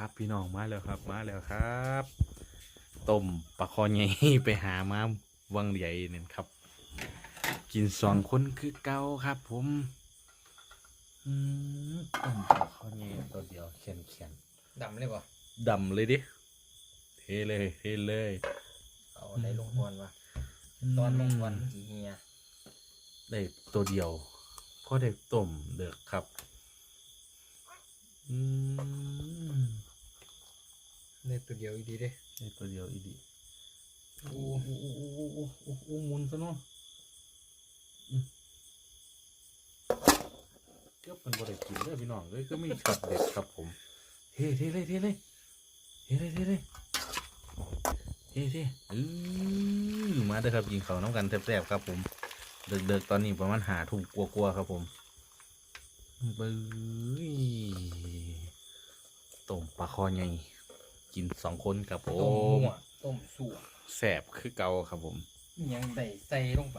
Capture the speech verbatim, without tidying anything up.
ครับพี่น้อง มาแล้วครับ มาแล้วครับ ต้มปลาคอใหญ่ ไปหามาวังใหญ่นั่นครับ กินสองคนคือเก่าครับผม อืม ต้มปลาคอใหญ่ตัวเดียว แข็ง ดำเลยบ่ ๆ ดำเลยดิ เทเลย เทเลย เอาได้ลงก่อนวะ ตอนลงก่อนมันสิเหี่ย ได้ตัวเดียว พอได้ต้มเด้อครับ อืม ได้ตัวเดียวอีดีเด้ ได้ตัวเดียวอีดี โอ้ โอ้โอ้โอ้โอ้โอ้โอ้โอ้หมุนซะเนาะ อืม เกือบเป็นบ่ได้กินเด้อพี่น้องเอ้ย ก็มีช็อตเด็ดครับผม เท เทเลย เทเลย เทเลย เทเลย เท เท เออ มาเด้อครับ กินข้าวนำกันแซ่บๆครับผม เดิกๆ ตอนนี้ประมาณห้าทุ่มกว่าๆครับผม เบ้ย ต้มปลาคอใหญ่ กินสองคนครับผม ต้มมั่ว ต้มสั่ว แซ่บคือเก่าครับผม อิหยังได้ใส่ลงไป